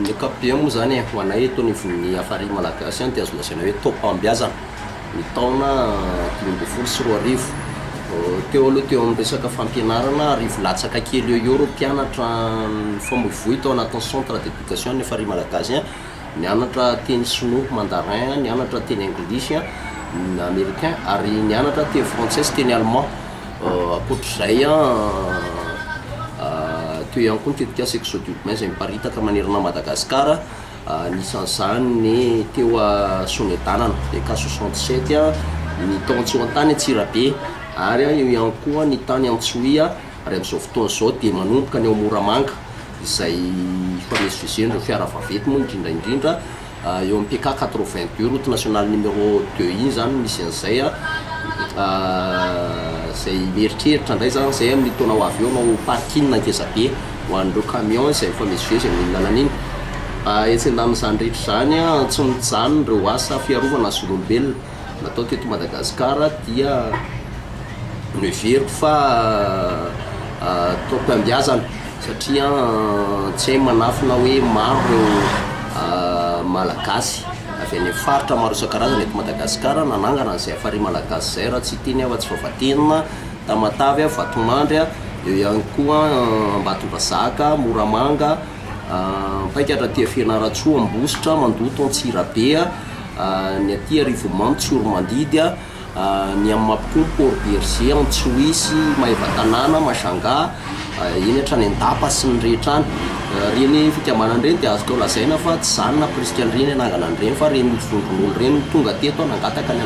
Amin'ny ankapobeny moa izany e, ho anay eto anivon'ny Hafari Malagasy dia azo lazaina hoe taom-pahombiazana ny taona 2015. Teo aloha teo amin'ny resaka fampianarana, arivo latsaka kely eo eo ireo mpianatra nifamoivoy tao anatin'ny centre d'éducation ny Hafari Malagasy, nianatra teny sinoa mandarin, nianatra teny anglisy, americain ary nianatra teny frantsay sy teny allemand. Ankoatr'izay, teo ihany koa ny tetikasa Exode Urbain izay miparitaka manerana an'i Madagasikara, anisan'izany ny teo Sonedanana, PK 67, ny tao Antsoantany Antsirabe ary eo ihany koa ny tany Antsohihy ary amin'izao fotoana izao dia manomboka ny ao Moramanga izay ifamezivezen'ireo fiara vaventy moa indrindra indrindra. Eo amin'ny PK 82, route nationale numéro deux iny zany no misy an'izay a, izay mieritreritra indray zany zay amin'ny taona ho avy eo hanao parking ngeza be ho an'ireo camion izay mifamezivezy amin'iny lalana iny. Etsy andanin'izany rehetra izany a, tsy mijanona ireo asa fiarovana ny zon'olombelona natao teto Madagasikara dia noheveriko fa taom-piambiazana satria tsy hay manafina hoe maro ireo Malagasy avy any amin'ny faritra maro isan-karazany eto Madagasikara nanangana an'izay hafari malagasy izay raha tsy hiteny afa-tsy Vavatenina, Tamatave, Vatomandry, eo ihany koa Ambatondrazaka, Moramanga, Ampaikatra aty Fianarantsoa, Ambositra, Mandoto, Antsirabe, ny aty Arivonimamo, Tsiromandidy. Ny amin'ny Mampikony, Port Bergé, Antsohihy sy Maevatanàna, Majunga, eny hatrany Andapa sy ny rehetra any. Ireny fikambanana ireny dia azoko lazaina fa tsy izaho no nampirisika an'ireny hanangana an'ireny fa ireny vondron'olo ireny no tonga teto nangataka ny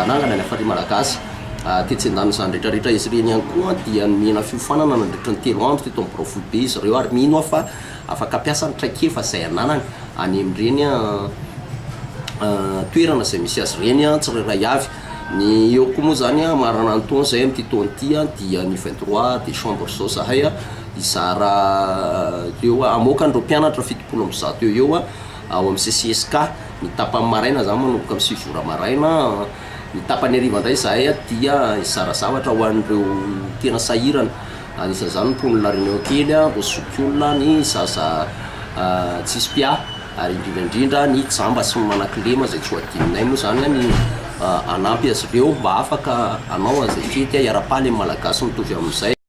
hanangana ny Hafari Malagasy. Tetsy andanin'izany rehetra rehetra izy ireny ihany koa dia nomena fiofanana nandritra ny 3 andro teto amin'ny birao foibe izy ireo ary mino aho fa afaka hampiasa ny traikefa izay ananany any amin'ireny toerana izay misy azy ireny tsirairay avy. Ny eo koa moa izany hamarana ny taona izay amin'ity taona ity dia ny 23 décembre izao izahay hizara eo hamoaka an'ireo mpianatra 170 eo eo ao amin'ny CCSK. Ny tapany maraina izany manomboka amin'ny 9 ora maraina, ny tapany hariva indray izahay dia hizara zavatra ho an'ireo tena sahirana. Anisan'izany ny mponin'i La Réunion kely, ireo zokiolona, ny zaza tsisy mpiahy ary indrindra indrindra ny jamba sy ny manan-kilema izay tsy ho adinonay moa izany ny hanampy azy ireo mba afaka hanao an'izay fety hiara-paly amin'ny Malagasy mitovy amin'izay.